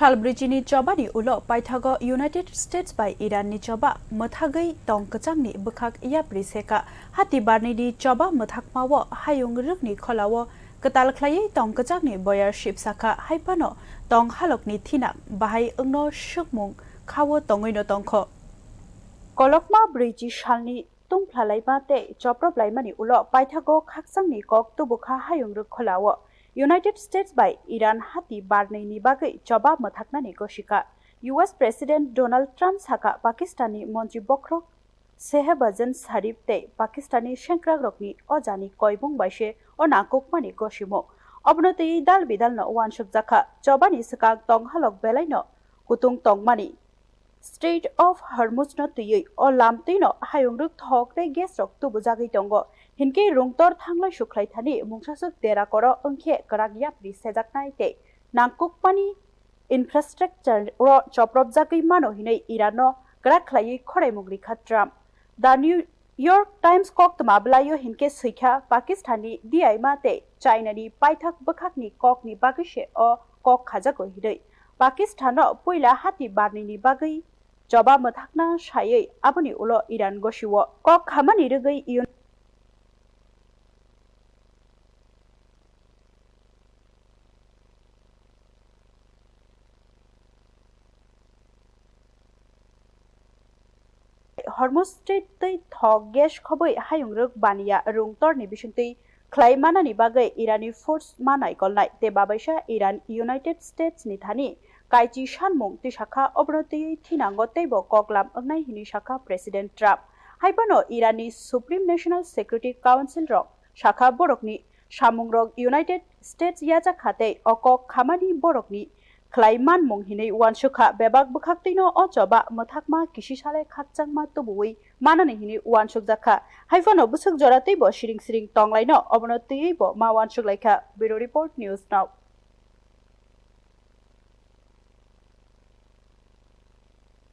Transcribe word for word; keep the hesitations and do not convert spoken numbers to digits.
Salbri chini chobani ulo paithago United States bai Iran ni choba mwthagwi tong kwchangni bwkhak yapri seka. Hati barnini choba mwthakmao hayung rwkni kholao kwtal khlaiwi tong kwchangni boyar sipsakha, haiphano tong halokni thinang bahai wngno swkmung khao tongwino tongkho. Kolokma brwichi salni tungphla laima tei choprop laimani ulo paithago khakchangni kok tubukha hayung rwkholao. United States bai Iran hati barnini bagwi choba mwthaknani gosika. U S President Donald Trump saka Pakistanni montri bokhorok Shehbaz Sharif tei Pakistanni sengkrakrokni ojani koibung bai se o nangkukmani gosimo. Obono twiwi dal bidalno uansukjakha, chobani swkang tonghalok belaino kutung tongmani. Strait of Hormuz no twiwi o lam twino hayung rwk thok tei gas rok tubujagwi tongo. Hinkhe rungtor thanglai sukhlai thani mungsaswk dera koro wngkhe kwrak yapri sejaknai tei nangkukmani infrastructure o chopropjagwi mano hinwi Iran no kwrak khlaiwi khoraimung rikha Trump. The New York Times koktwma bwlaio hinkhe swikha Pakistanni diaima tei Chinani paithak bwkhakni kokni bagwi se o kok khajago hinwi. Pakistano puila hati barnini bagwi choba mwthakna saywi aboni ulo Iran gosio kok khamani rwgwi Yun- Hormuz Strait twi thok gas khobwi hayung rwk baniya rung torni bisingtwi khlai manani bagwi Iranni force ma naikolnai tei babaisa Iran United States ni thani kaichi sanmung twi sakha, obono twiwi thinango teibo koklam wngnai hinwi sakha President Trump. Haiphano Iranni Supreme National Security Council rok sakha borokni samungrok United States yachak kha tei o kok khamani borokni khlai manmung hinwi uansukha. Bebak bwkhaktwino o choba mwthakma kisi sale khakchangma tubuwi manani hinwi uansukjakha. Haiphano bwswk jora teibo siring siring tonglaino, obono twiwi bo ma uansuklaikha. Bureau Report, News Now.